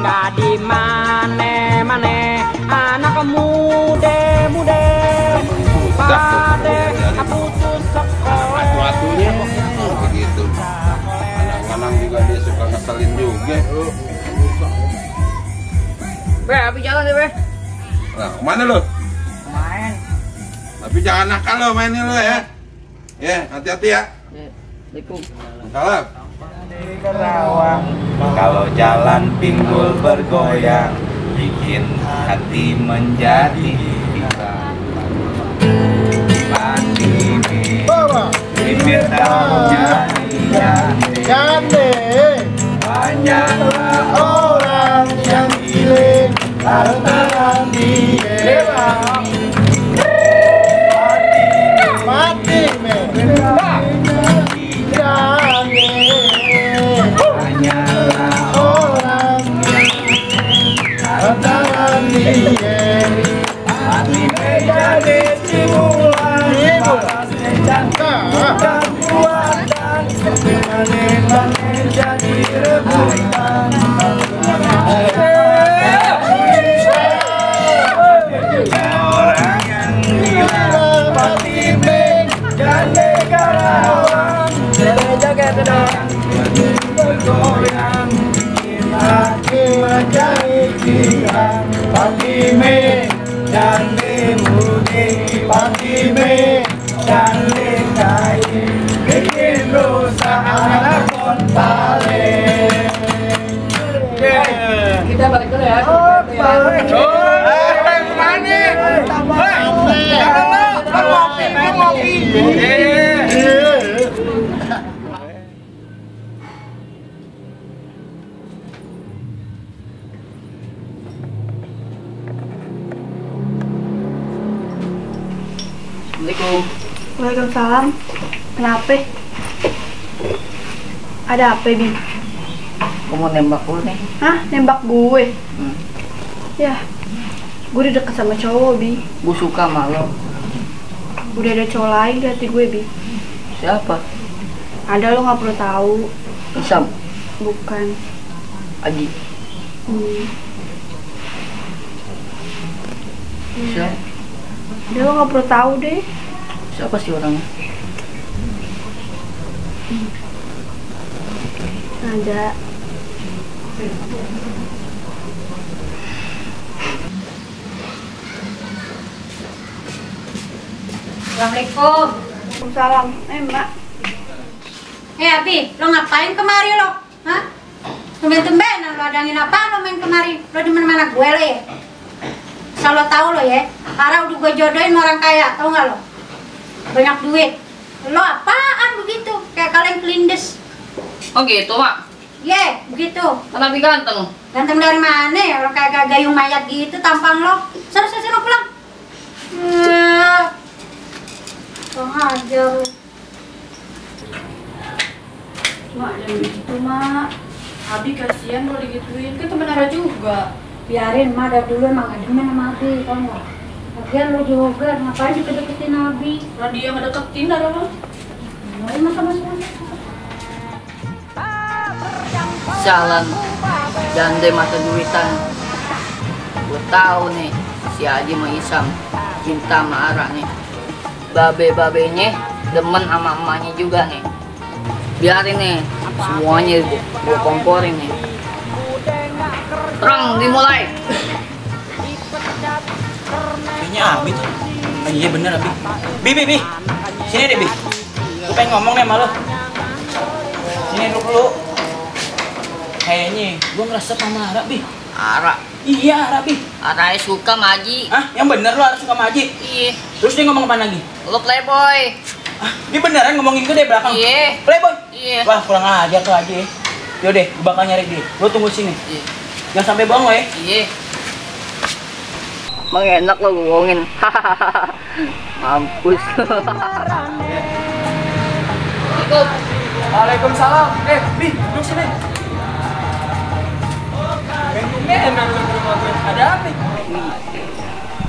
jadi mane anak muda pade putus sekolah. Atunya begitu. Anak-anak juga dia suka ngeselin juga. Abi jalan deh, Be. Nah, kemana lu? Main. Tapi jangan nakal lo mainnya lo ya. Ya, hati-hati ya. Assalamualaikum. Salam. Kalau jalan pinggul bergoyang, bikin hati menjadi pisang. Bibir tahu jande, banyaklah orang yang giling lantaran dia. Mati hanyalah orang yang lantaran dia. Mati menjadi simulan balas jangka dan kuatan manen jadi rebutan. Orang yang gila mati dan negara orang jaga tenang bergoyang hati menjadi girang. Fatime dan lemudi, Fatime dan lekai, bikin rusak anak kontale. Kita balik dulu ya. Mana? Jangan ngopi. Assalamualaikum. Waalaikumsalam. Kenapa? Ada apa, Bi? Aku mau nembak lu nih. Hah? Nembak gue? Ya, gue udah deket sama cowok, Bi. Gue suka sama lo. Udah ada cowok lain di hati gue, Bi. Siapa? Ada, lo gak perlu tahu. Isam. Bukan. Aji. Siapa? Udah, lo gak perlu tahu deh. Siapa sih orangnya? Ada. Assalamualaikum. Waalaikumsalam. Mbak. Abi, lo ngapain kemari lo? Hah? Tumben-tumbenan lo adangin apa lo main kemari? Lo di mana-mana gue lo ya? Asal lo tahu lo ya, Ara udah gue jodohin orang kaya, tau nggak lo? Banyak duit. Lo apaan begitu? Kayak kalian kelindes. Oh gitu, Mak? Ye, begitu. Kan Abi ganteng. Ganteng dari mana ya? Orang kayak gayung mayat gitu tampang lo. Sana pulang. Kurang ajar lo. Mak, jangan gitu, Mak. Abi kasihan kalau digituin. Kan temen Ara juga. Biarin, Mak dari dulu emang gak demen sama Abi, tau nggak? Lagian lo juga, ngapain deket-deketin Abi? Kalau dia ngedeketin, Ara mah. Masuk. Jalan jande mata duitan. Gue tahu nih si Aji sama Isam cinta sama Ara nih. Babe-babenya demen sama emaknya juga nih. Biarin nih semuanya gue komporin nih. Terang dimulai. Kayaknya Abi tuh. Oh, iya bener Abi. Bi. Sini deh Bi. Gue pengen ngomong nih sama lo. Sini dulu. Kayaknya gue ngerasa sama Ara Bi. Ara? Iya Ara Bi. Ara suka sama Aji. Hah? Yang bener lo harus suka sama Aji? Iya. Terus dia ngomong apa lagi? Lo playboy. Ah, dia beneran ngomongin gue dari belakang? Iya. Playboy? Iya. Wah kurang ajar tuh Aji. Yaudah, gue bakal nyari dia. Lo tunggu sini. Iya. Jangan sampai bohong lo ya. Iya. Emang enak lo bohongin. Mampus. Waalaikumsalam. Bi, duduk sini. Enak lu rumah gue. Ada apa?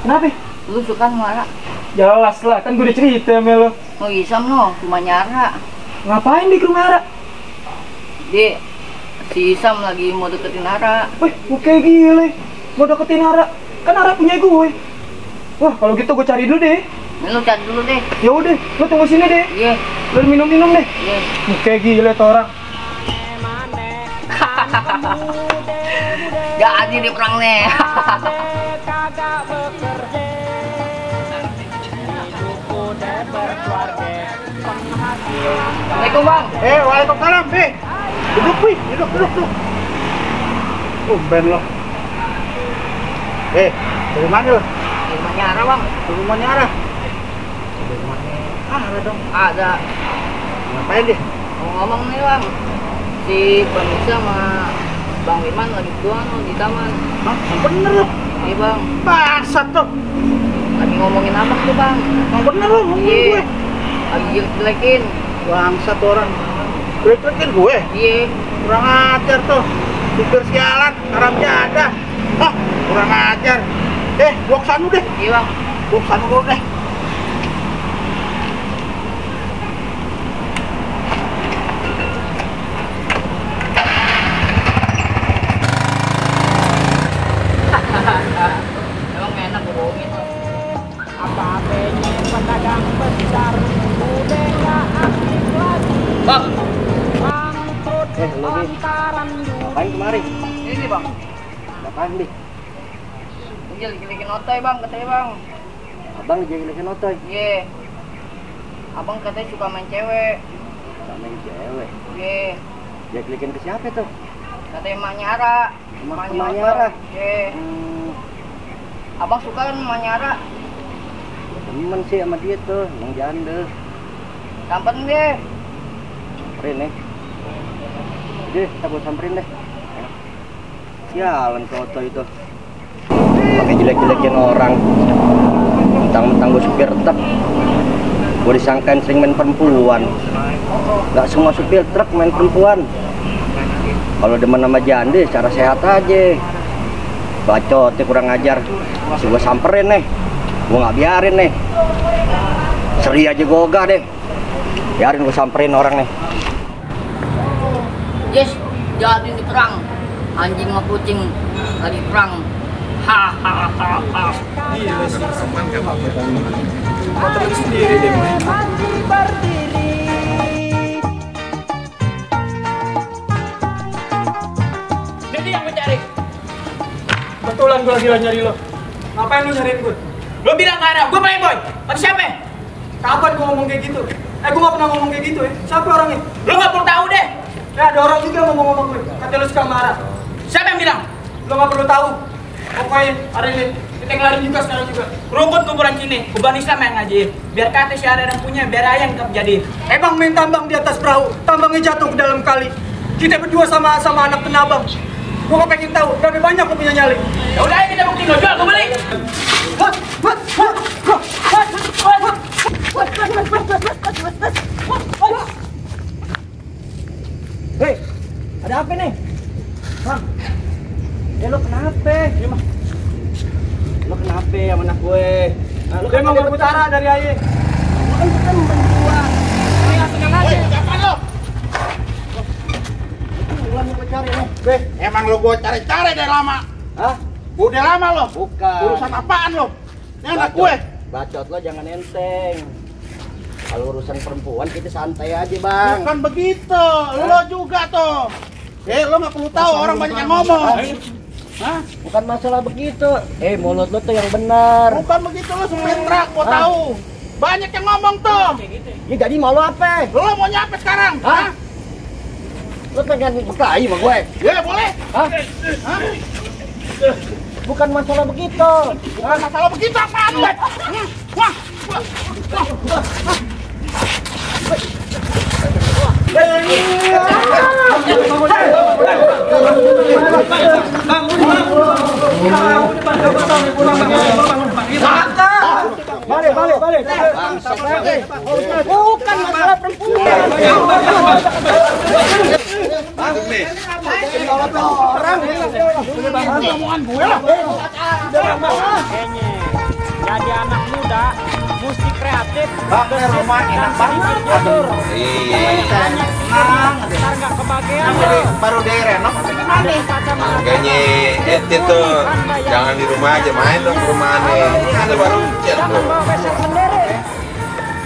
Kenapa? Lu suka sama Ara? Jelas lah, kan gue udah cerita sama lo. Oh Isam lo, cuma nyara. Ngapain di rumah Ara? Dia Si Isam lagi mau deketin Ara. Wih, oke gile. Mau deketin Ara. Kan Ara punya gue. Wah, kalau gitu gue cari dulu deh. Lu cari dulu deh. Ya udah, lu tunggu sini deh. Iya. Lu minum-minum deh. Iya. Oke gile tuh orang. Jadi di perang nih. Assalamualaikum bang. Waalaikumsalam, duduk, wih, duduk. Ben lo. Dari mana lo? Di rumahnya Ara bang. Dari rumahnya Ara. Ara dong. Ada. Ngapain deh? Mau ngomong nih bang. Si Panisa sama Bang Iman lagi doang di taman. Hah? Bener lo? Iya bang. Basat tuh. Lagi ngomongin apa tuh bang? Bener lo, ngomongin gue. Lagi jelek-jelekin. Bangsat orang. Jelek-jelekin gue? Iya. Kurang ajar tuh. Pikir sialan, haram jadah. Hah, kurang ajar. Gua kesana deh. Iya bang. Gua kesana dulu deh. Emang enak bohongin. Apa bedanya pedagang besar udah nggak aktif lagi. Bang. Bangkrut lantaran Ngapain kemari? Ini bang. Ngapain nih? Jelek-jelekin otoy bang katanya bang. Abang jelek-jelekin otoy. Iya. Abang katanya suka main cewek. Sama yang cewek. Iya. Jelek-jelekin ke siapa tuh? Katanya emaknya Ara. Emaknya Ara? Iya. Abang suka kan emaknya Ara? Temen sih sama dia tuh, emang janda. Samperin deh. Samperin nih. Deh, kita gua samperin deh. Sialan ke oto itu. Pakai jelek-jelekin orang. Mentang-mentang gua supir truk. Gua disangkain sering main perempuan. Gak semua supir truk main perempuan. Kalau demen sama janda, secara sehat aja. Bacotnya kurang ajar. Masih gua samperin nih. Gua nggak biarin nih. Seri aja gua ogah deh. Biarin gua samperin orang nih. Yes, jadi di perang. Anjing sama kucing lagi perang. Hahaha. Iya sih, teman kan Motor sendiri deh. masih berdiri. Jadi yang mencari. Betulan gua lagi nyari lo. Ngapain lu nyariin gue? Lo bilang gak ada, gue playboy. Atau siapa? Kapan gua ngomong kayak gitu? Gua nggak pernah ngomong kayak gitu ya. Siapa orangnya? Lo gak perlu tahu deh. Ya ada orang juga ngomong-ngomong gue. Kata lu suka marah. Siapa yang bilang? Lo nggak perlu tahu. Pokoknya hari ini kita ngelarin juga sekarang juga. Rukun kuburan sini, kuburan Islam yang ngajiin. Biar kata si Ara yang punya, biar ayah yang tetap jadiin. Emang main tambang di atas perahu, tambangnya jatuh ke dalam kali. Kita berdua sama anak penabang. Gua nggak pengen tahu, berapa banyak lo punya nyali. Ya udah ayo kita buktiin lo, jual, gue beli. Hei, ada apa nih? Bang, lo kenapa? Lo kenapa sama anak gue? Lo kan mau ngerebut Ara dari ayah. Lo kan kita mau berdua. Ayo, tenang aja. Siapa lo? Ulan mau cari nih. Emang lo gue cari-cari dari lama. Hah? Udah lama lo. Bukan. Urusan apaan lo? Ini anak gue. Bacot lo jangan enteng. Kalau urusan perempuan kita santai aja, Bang. Bukan begitu. Lo juga tuh. Lo nggak perlu tahu orang banyak yang ngomong. Hah? Bukan masalah begitu. Mulut lo tuh yang benar. Bukan begitu, lo supir truk, gua tahu. Banyak yang ngomong tuh. Ya jadi mau lo apa? Lo mau nyampe sekarang? Hah? Lo pengen berkelahi sama gue? Ya boleh. Hah? Hah? Bukan masalah begitu. Bukan masalah begitu apaan lo? Wah. Balik. Bukan masalah perempuan. Orang Omongan gue lah. Kayaknya jadi anak muda musik kreatif. Bang, ini rumah enak banget. Iya. Tenang. Ntar nggak kebagian. Baru direnov apa gimana? Makanya ente tuh jangan di rumah aja, main dong ke rumah aneh. Ini ada baru chat Jangan tuh. bawa besek sendiri.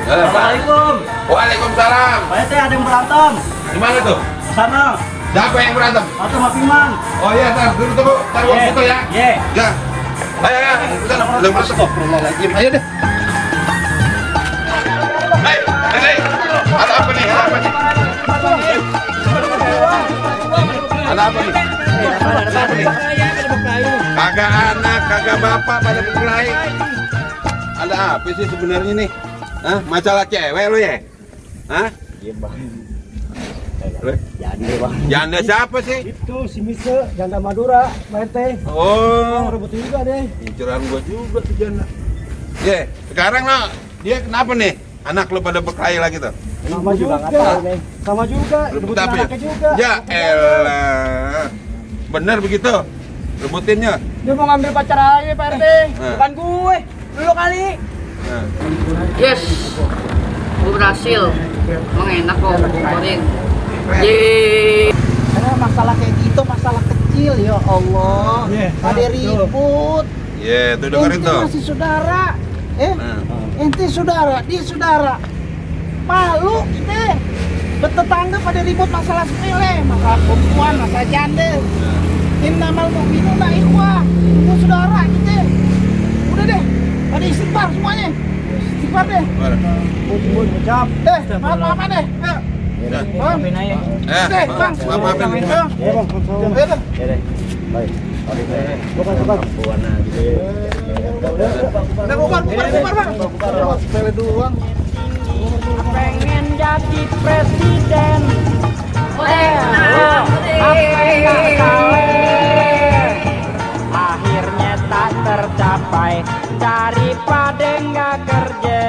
Assalamualaikum. Waalaikumsalam. Saya teh ada yang berantem. Di mana tuh? Sana. Siapa yang berantem? Atau sama Piman. Oh iya, tar dulu tunggu, tar gua foto ya. Ye. Ya. Ayo, udah masuk kok. Ayo deh. Hei, ada apa nih? Ada apa nih? Ada apa nih? Ada apa nih? Kagak anak, kagak bapak pada berkelahi. Ada apa sih sebenarnya nih? Hah? Masalah cewek lu ya? Hah? Iya bang. Janda bang. Janda siapa sih? Itu si Mise, janda Madura, Pak RT. Oh, Rebut juga deh. inceran gua juga tuh janda. Ye, sekarang lah dia kenapa nih? Anak lu pada berkelahi lagi tuh? Sama juga nggak tahu nih. Sama juga. Rebut rebutin apa ya? anaknya juga. Ya elah. Bener begitu? Rebutinnya? Dia mau ngambil pacar aja Pak RT. Bukan gue. Lu kali. Nah. Yes, gue berhasil. Emang enak kok kumpulin. Yeay. Karena masalah kayak gitu masalah kecil ya Allah. Pada ribut. Ye, tuh dengerin Ente tuh. masih saudara. Nah. Ente saudara, dia saudara. Malu kita. Bertetangga pada ribut masalah sepele, masalah perempuan, masalah janda. Innamal mu'minuna ikhwah. Itu saudara kita. Udah deh, pada istighfar semuanya. Istighfar deh. Ucap. Maaf-maafan deh. Ayo. Bang. Deh, Bang. Maafin. Ya bang. Ayo, Bang. Ya deh. Baik. Bukan bang. Perempuan aja. Udah bubar, Bang. Sepele doang. Pengen jadi presiden. Akhirnya tak tercapai daripada nggak kerja.